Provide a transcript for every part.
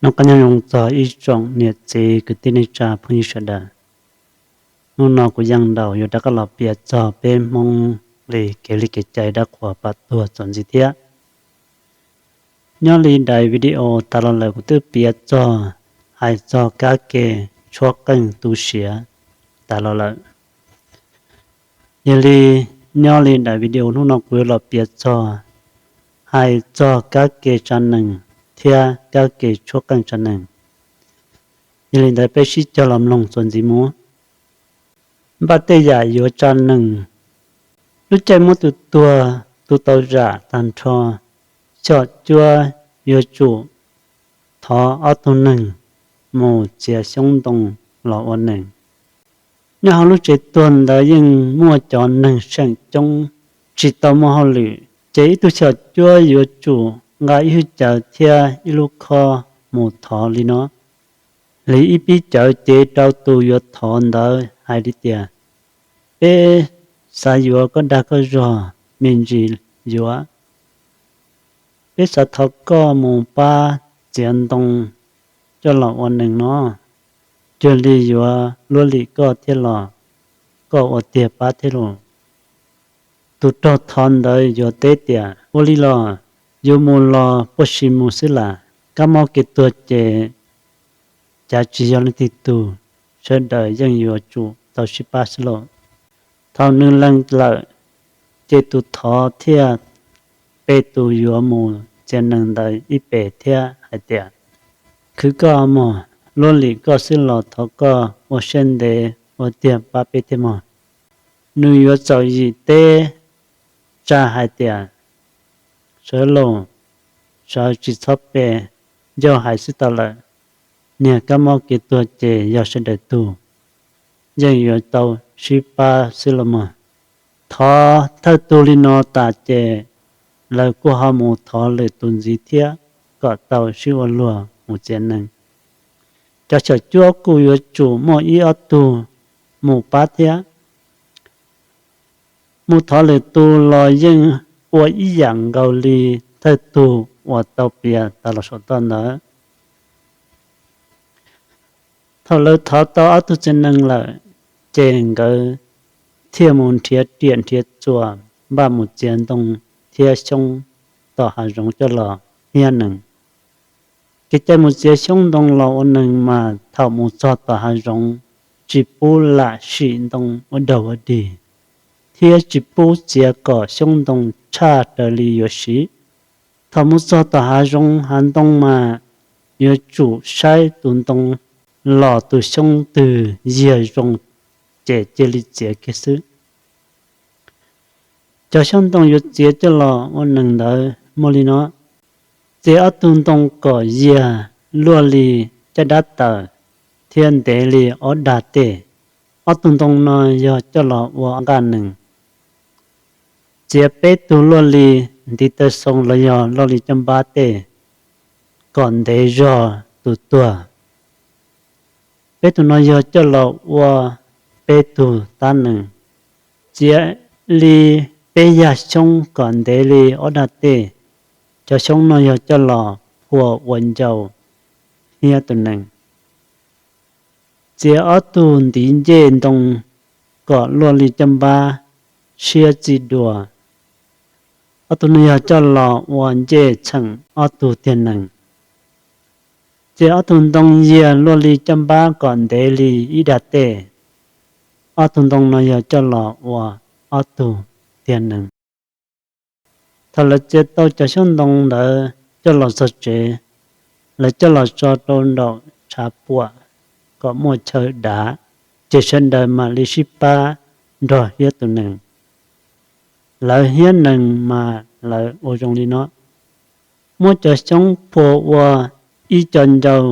Noj qab nyob zoo txog ib tsoom niam txiv kwv tij neej tsa phooj ywg sawv daws. Hnub no kuv Yeej Daus yuav rov qab los piav txog peb Hmoob li kev li kev cai dab qhuas pam tuag txuas ntxiv thiab. Nyob li daim video tas los lawm kuv twb piav txog, hais txog kab ke tshuab qeej tu siav tas los lawm. Yog li, nyob li daim video hnub no kuv yuav los piav txog, hais txog kab ke tsa nees thiab kab ke tshuab qeej tsa nees. Yog li ntawd peb sib cog los mloog txuas ntxiv mus. Npaj tej yam yuav tsa nees. Lub caij muab tus tuag tu tau zam tag nrho, xyom cuab yuav tsum thov ob tug neeg mus txiav xyoob ntoo los ua nees. Nyob hauv lub tsev tuag ntawd yeej muaj cov neeg seem coob, tsis tau muaj hauj lwm, ces ib tug xyom cuab yuav tsum nqa ib hwj cawv thiab ib lub khob mus thov li no. Hliv ib pib cawv cev rau tus yuav thov ntawd hais li tias, peb xav yuav koj dag koj zog me ntsis yuav. Peb xav thov koj mus pab txiav ntoo coj los ua nees no, cuag li yuav luab lim koj thiab los koj ua tiag pab thiab lauj. Tus raug thov ntawd yuav teb tias, ua li los, yuav mus los puaj si mus xwb las, kab mob kev tuag ces cav tsis yog leej twg tug, sawv daws yeej yuav tsum tau sib pab xwb lauj. Thaum nws lees lawm, ces tus thov thiaj pe tus yuav mus txiav nees ntawd ib pe thiab hais tias, khwv koj mog, luab lim koj xwb los thov koj ua siab ntev ua tiag pab peb thiab mog. Nws yuav txaus yim teb tsa hais tias, sawv los, sawv tsis txhob pe, ncauj hais xwb tau lawm. Niag kab mob kev tuag ces yog sawv daws tug, yeej yuav tau sib pab xwb los mog. Thov thawj tug li no tas ces lawv kuj ho mus thov lwm tus ntxiv thiab kom tau sib ua luag mus txiav nees. Cov xyom cuab kuj yuav tsum muaj ib ob tug mus pab thiab. Mus thov lwm tus los yeej ua ib yam nkaus li thawj tug uas tau piav tas los saum toj ntawd. Thaum lawv thov tau ob tug txiv nees lawm, ces nkawd thiaj mus nrhiav riam nrhiav txuas npaj mus txiav ntoo thiab xyoob tom hav zoov coj los hiab nees. Kev cai mus txiav xyoob ntoo los ua nees mas thaum mus txog tom hav zoov tsis pub lam sim ntoo ua daug ua dig, thiab tsis pub txiav kom xyoob ntoo tshaj raws li yuav siv. Thaum mus txog tom hav zoov hav ntoo mas yuav tsum saib tus ntoo los tus xyoob twg yiag zoo ces cia li txiav kiag xwb. Cov xyoob ntoo yuav txiav coj los ua nees ntawd muaj li no: txiav ob tug ntoo kom yiag luaj li caj dab taws thiab ntev li ob dag tej. Ob tug ntoo no yog coj los ua nqaj nees. Txiav peb tug luaj li ntiv taw xoo los yog luaj li caj npab tej kom ntev zog tus tuag. Peb tug no yog coj los ua peb tug tab nees. Txiav li peb yag xyoob kom ntev li ob dag tej. Cov xyoob no yog coj los phua ua ncau hiab tus nees. Txiav ob tug ntiv ncej ntoo kom luaj li caj npab siab txij dua. Ob tug no yog coj los ua ncej txheem ob tug tiag nees. Txiav ob tug ntoo yiag luaj li caj npab kom ntev li ib dag tej. Ob tug ntoo no yog coj los ua ob tug tiag nees. Thaum lawv txiav tau cov xyoob ntoo ntawd coj los txog tsev, lawv coj los tso rau nraum tshav puam kom muaj chaw dav, ces sawv daws mam li sib pab nrog hiab tus nees. Lawv hiab nees mas lawv ua zoo li no: muab cov xyoob phua ua ib co ncau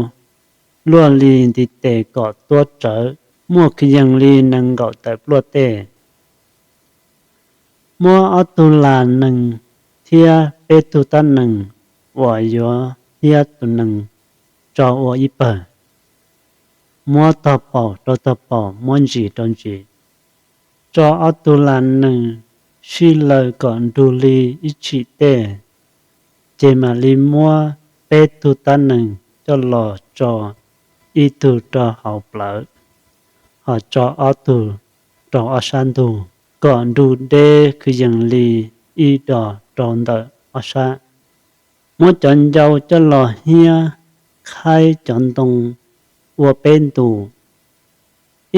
luaj li ntiv tes kom tuab rawv, muaj kwv yees li nees nkaum tawm pluaj tej. Muab ob tug las nees thiab peb tug tab nees uas yuav hiab tus nees tso ua ib pawg. Muab tog paum rau tog paum, muab ntsis rau ntsis. Tso ob tug las nees sib laws kom nrug li ib tshim tej, ces mam li muab peb tug tab nees coj los tso ib tug rau hauv plawv, ho tso ob tug rau ob sab ntug, kom nrug deb kwv yees li ib dos rau ntawm ob sab. Muab cov ncau coj los hiab khaib cov ntoo ua peb ntus,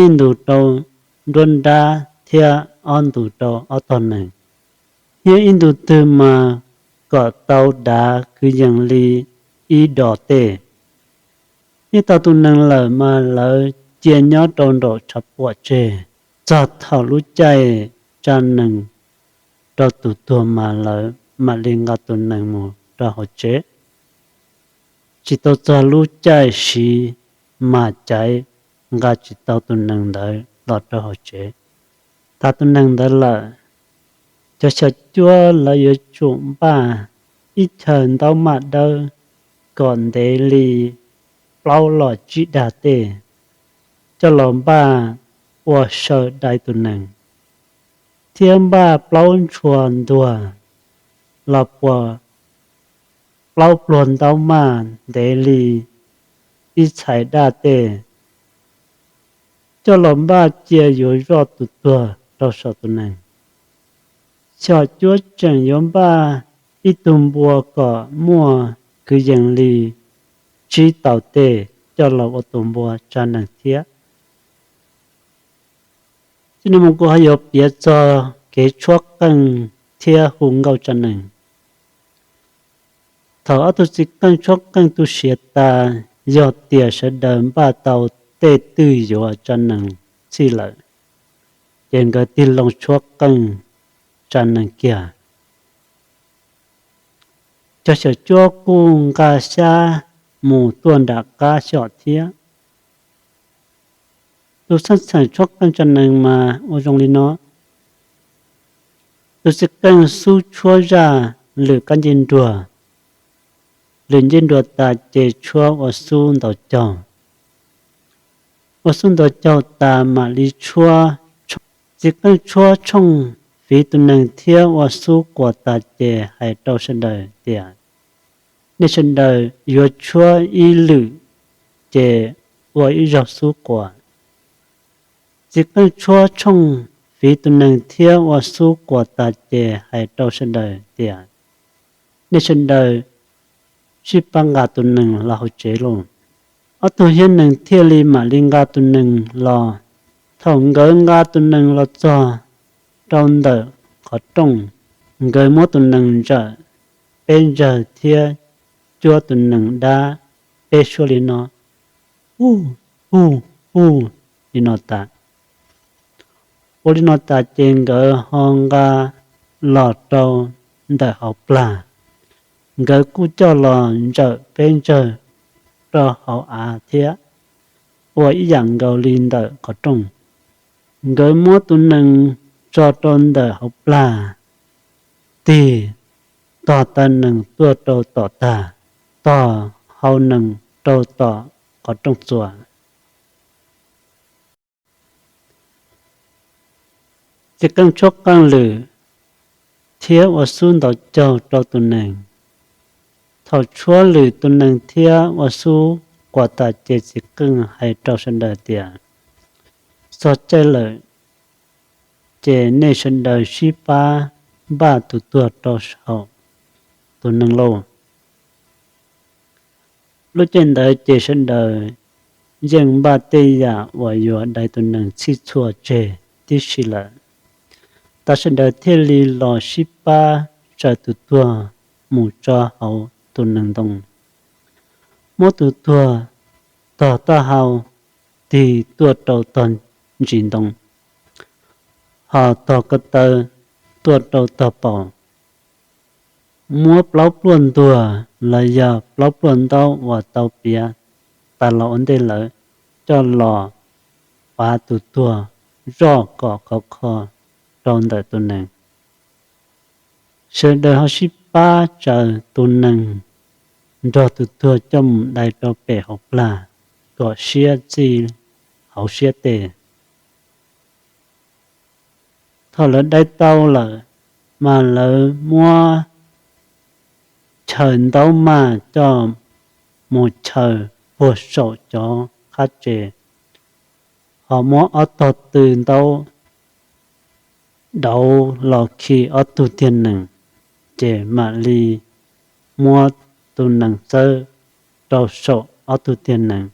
ib ntus rau nruab nrab thiab ob ntus rau ob tog nees, thiab ib ntus twg mas kom tau dav kwv yees li ib dos tej. Nyiag tau tus nees lawm mas lawv cia nyob rau nraum tshav puam tseg, txog thaum lub caij tsa nees rau tus tuag mas lawv mam li nqa tus nees mus rau hauv tsev. Tsis tau txog lub caij siv mas caiv nqa tsis tau tus nees ntawd los rau hauv tsev. Tag tus nees ntawd lawm, cov xyom cuab lawv yuav tsum npaj ib chaw ntaub maj dawb kom ntev li plaub los tsib dag tej, coj los npaj ua saw dai tus nees, thiab npaj plaub ntshua ntuag los puas plaub pluag ntaub maj ntev li ib txhais daj tej, coj los npaj cia yuav zoj tus tuag rau saum tus nees. Xyom cuab tseem yuav npaj ib tug npua kom muaj kwv yees li tsib tau tej coj los ua tus npua tsa nees thiab. Txij no mus kuv ho yuav piav txog kev tshuab qeej thiab hu nkauj tsa nees. Thaum ob tug txiv qeej tshuab qeej tu siav tas, yog tias sawv daws npaj tau tej twj yuav tsa nees txhij lawm, ces nkawd tig loo tshuab qeej tsa nees kiag. Cov xyom cuab kuj nqa xyab mus tuaj nram qab xyom thiab. Tus xeeb txheem tshuab qeej tsa nees mas ua zoo li no: tus txiv qeej xub tshuab zaj lwm kab ncej nruas, lwm ncej nruas tas ces tshuab ua xub ntaus caug, ua xub ntaus caug tas mam li tshuab. Txiv qeej tshuab tshooj fiv tus nees thiab ua xub quas tas ces hais rau sawv daws tias, nej sawv daws yuav tshuab ib lwm ces ua ib zaug xub quas. Txiv qeej tshuab tshooj fiv tus nees thiab ua xub quas tas ces hais rau sawv daws tias, nej sawv daws sib pab nqa tus nees los hauv tsev lauj. Ob tug hiab nees thiaj li mam li nqa tus nees los. Thaum nkawd nqa tus nees los txog rau ntawm qhov rooj, nkawd muab tus nees ntsawm peb ntsawg thiab cuab tus nees dab peb suab li no, hu, hu, hu, li no tas. Ua li no tas ces nkawd ho nqa los rau ntawm hauv plag. Nkawd kuj coj los ntsawm peb ntsawg rau hauv av thiab ua ib yam nkaus li ntawm qhov rooj. Nkawd muab tus nees tso rau ntawm hauv plag, tig tog taw nees tuaj rau tom tag, tog hau nees rau tom qhov rooj txuas. Txiv qeej tshuab qeej lwm thiab ua xub ntaus caug rau tus nees. Thaum tshuab lwm tus nees thiab ua xub quas tas ces txiv qeej hais rau sawv daws tias, txog caij lawm ces nej sawv daws sib pab npaj tus tuag rau saum tus nees lauj. Lub caij ntawd ces sawv daws yeej npaj tej yam uas yuav dai tus nees txhij txhua tseg tib si lawm. Tag sawv daws thiaj li los sib pab tsaws tus tuag mus tso hauv tus nees ntoo, muab tus tuag tog taub hau tig tuaj rau tog ntsis ntoo, ho tog ko taw tuaj rau tog paum. Muab plaub pluaj ntuag los yog plaub pluaj ntaub uas tau piav tas los ua ntej lawm coj los pav tus tuag zoj kom khov kho rau ntawm tus nees. Sawv daws ho sib pab tsaws tus nees nrog tus tuag coj mus dai rau pem hauv plag kom siab txij hauv siab tes. Thaum lawv dai tau lawm, mas lawv muab chaw ntaub maj coj mus chaws puag saum cov qab tsev, ho muab ob tog tw ntaub dauv los khi ob tug tiag nees, ces mam li muab tus nees txawb rau saum ob tug tiag nees.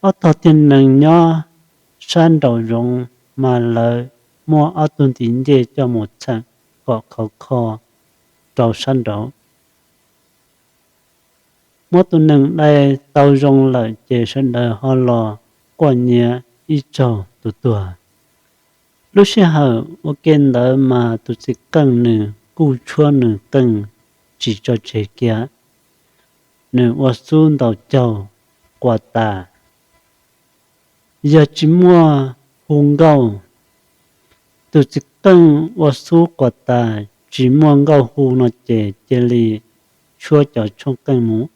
Ob tog tiag nees nyob sab nraum zoov, mas lawv muab ob tug ntiv ncej coj mus txheem kom khov kho rau sab nraud. Muab tus nees dai tau zoo lawm ces sawv daws ho los quaj nyiav ib tsaug tus tuag. Lub sij hawm ua ke ntawd mas tus txiv qeej nws kuj tshuab nws qeej tsis tso tseg kiag, nws ua xub ntaus caug quas tas. Yog tsis muaj hu nkauj, tus txiv qeej ua xub quas tas tsis muaj nkauj hu no ces cia li tshuab cov tshooj qeej mus.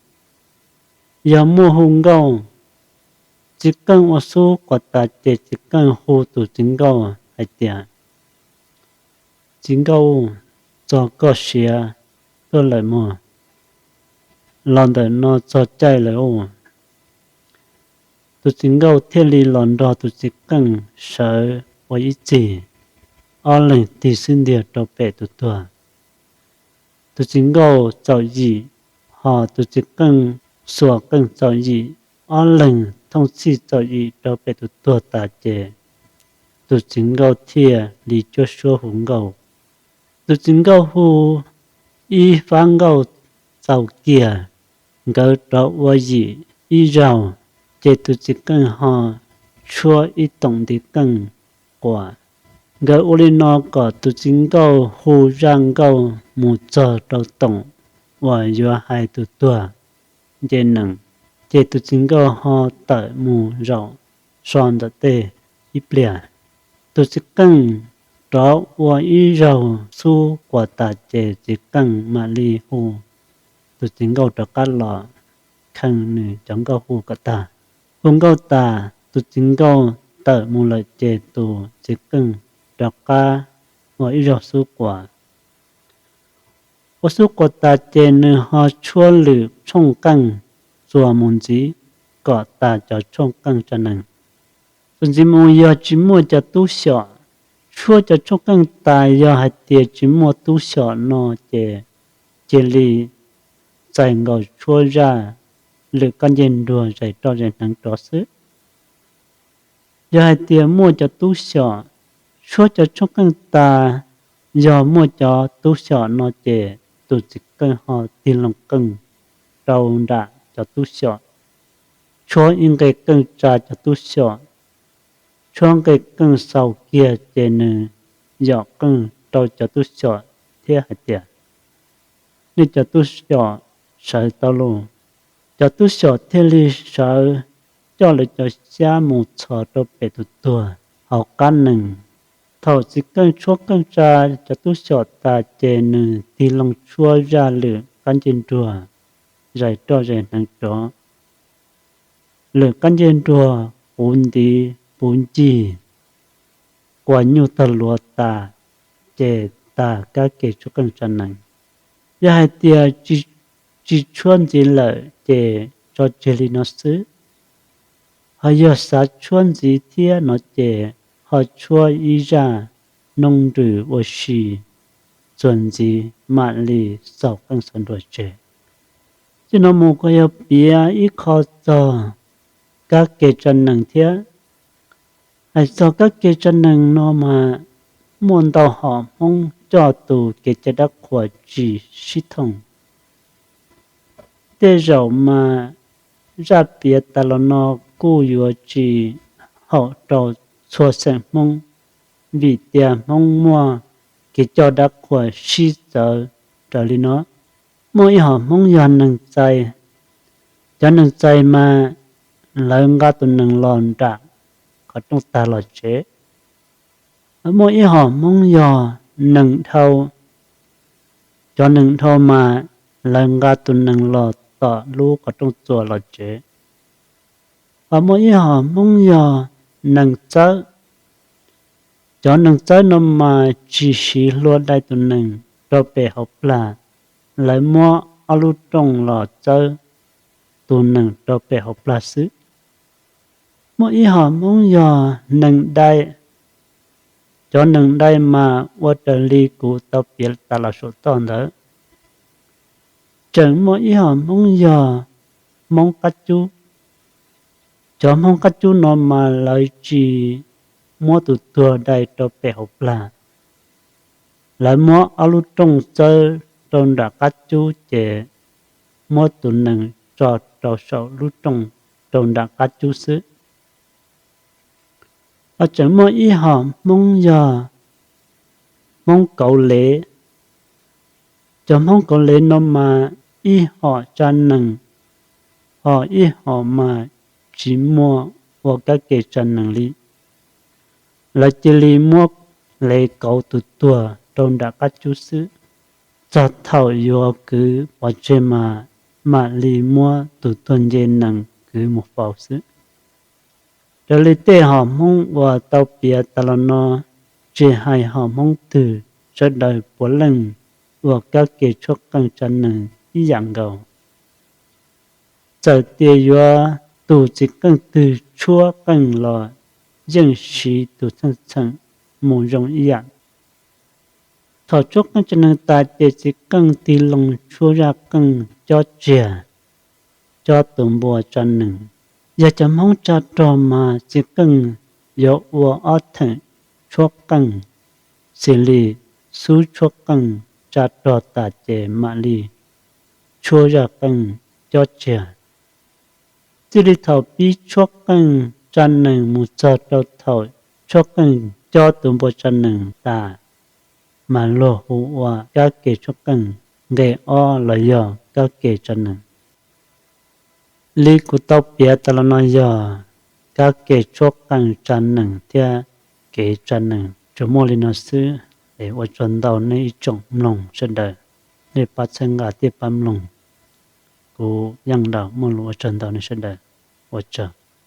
Yog muaj hu nkauj, txiv qeej ua xub quas tas ces txiv qeej hu tus txiv nkauj hais tias, Txiv nkauj, txog koj siav tuaj lawm mog, los ntawm no txog caij lawm os. Tus txiv nkauj thiaj li los nrog tus txiv qeej sawv ua ib txhis, ob leeg tig xwb ntiag rau pem tus tuag. Tus txiv nkauj txaus yim, ho tus txiv qeej xuas qeej txaus yim, ob leeg thooj txhij txaus yim rau pem tus tuag tas ces tus txiv nkauj thiaj li cuab suab hu nkauj. Tus txiv nkauj hu ib fab nkauj txaus kiag, nkawd rov ua yim ib zaug, ces tus txiv qeej ho tshuab ib toom ntiv qeej quas. Nkawd ua li no kom tus txiv nkauj hu zaj nkauj mus txog rau toom uas yuav hais tus tuag nce nees, ces tus txiv nkauj ho tawm mus zaum so ntawm tej ib pliag. Tus txiv qeej rov ua ib zaug xub quas tas ces txiv qeej mam li hu tus txiv nkauj rov qab los khee nws cov nkauj hu kom tag. Hu nkauj tas, tus txiv nkauj tawm mus lawm ces tus txiv qeej rov qab ua ib zaug xub quas. Ua xub quas tas ces nws ho tshuab lwm tshooj qeej txuas mus ntxiv kom tas cov tshooj qeej tsa nees. Txuas ntxiv mus yog tsis muaj cov tub xyom, tshuab cov tshooj qeej tas yog hais tias tsis muaj tub xyom no ces cia li txais nkaus tshuab zaj lwm kab ncej nruag zais roj zais hneev rov xwb. Yog hais tias muaj cov tub xyom, tshuab cov tshooj qeej tas, yog muaj cov tub xyom no ces tus txiv qeej ho tig loo qeej rau nram cov tub xyom, tshuab ib nqe qeej tsa cov tub xyom, tshuab nqe qeej xaus kiag ces nws yom qeej rau cov tub xyom thiab hais tias, nej cov tub xyom sawv tau lauj. Cov tub xyom thiaj li sawv coj lawv cov xyab mus txhos rau pem tus tuag hauv qab nees. Thaum txiv qeej tshuab qeej tsa cov tub xyom tas ces nws tig loo tshuab zaj lwm kab ncej nruag zais roj zais hneev rov. Lwm kab ncej nruag puv ntiv puv ncig, quas nyuj tag luav tas, ces tas kab ke tshuab qeej tsa nees. Yog hais tias tsis tshuab ntxiv lawm ces tso tseg li no xwb. Ho yog xav tshuab ntxiv thiab no ces ho tshuab ib zaj noob nrws ua si txuas ntxiv mam li xaus qeej xaus nruas tseg. Txij no mus kuv yog piav ib qho txog kab ke tsa nees thiab. Hais txog kab ke tsa nees no mas muaj ntau hom Hmoob coj tus kev cai dab qhuas tsis sib thooj. Tej zaum mas zaj piav tas los no kuj yuav tsis haum rau txhua xeem Hmoob, vim tias Hmoob muaj kev coj dab qhuas sib txawv raws li no. Muaj ib hom Hmoob yog neeg txais, cov neeg txais mas lawv nqa tus nees los nram qhov rooj tag los tsev. Muaj ib hom Hmoob yog neeg dhau, cov neeg dhau mas lawv nqa tus nees los tom lub qhov rooj txuas los tsev. Ho muaj ib hom Hmoob yog neeg txawb, cov neeg txawb no mas tsis siv hlua dai tus nees rau pem hauv plag, lawv muab ob lub rooj los txawb tus nees rau pem hauv plag xwb. Muaj ib hom Hmoob yog nees dai, cov nees dai mas ua raws li kuv tau piav tas los saum toj ntawd. Tseem muaj ib hom Hmoob yog Hmoob qab cub. Cov Hmoob qab cub no mas lawv tsis muab tus tuag dai rau pem hauv plag. Lawv muab ob lub rooj txawb rau nram qab cub ces muab tus nees tso rau saum lub rooj rau nram qab cub xwb. Ho tseem muaj ib hom Hmoob yog Hmoob kauv lev. Cov Hmoob kauv lev no mas ib hom tsa nees, ho ib hom mas tsis muaj ua kab ke tsa nees li. Lawv cia li muab lev kauv tus tuag rau nram qab cub xwb. Txog thaum yuav kwv pov tseg mas mam li muab tus tuag nce nees kwv mus faus xwb. Raws li tej hom Hmoob uas tau piav tas los no, tsis hais hom Hmoob twg, sawv daws puav leej ua kab ke tshuab qeej tsa nees ib yam nkaus. Txawm tias yuav tus txiv qeej twg tshuab qeej los yeej siv tus txheej txheem mus zoo ib yam. Thaum tshuab qeej tsa nees tas ces txiv qeej tig loo tshuab zaj qeej cob tsiag, cob tus npua tsa nees. Yog cov Hmoob tsa rog mas txiv qeej yuav ua ob theem tshuab qeej, xws li xub tshuab qeej tsa rog tas ces mam li tshuab zaj qeej cob tsiag. Txij li thaum pib tshuab qeej tsa nees mus txog rau thaum tshuab qeej cob tus npua tsa nees tas, mas luag hu ua kab ke tshuab qeej nqe ob los yog kab ke tsa nees. Li kuv tau piav tas los no yog kab ke tshuab qeej tsa nees thiab kev tsa nees tsuas muaj li no xwb. Es ua tsaug ntau nej ib tsoom mloog sawv daws, nej pab txhawb nqa thiab pab mloog kuv yeej laus muaj lus ua tsaug ntau nej sawv daws. Ua tsaug.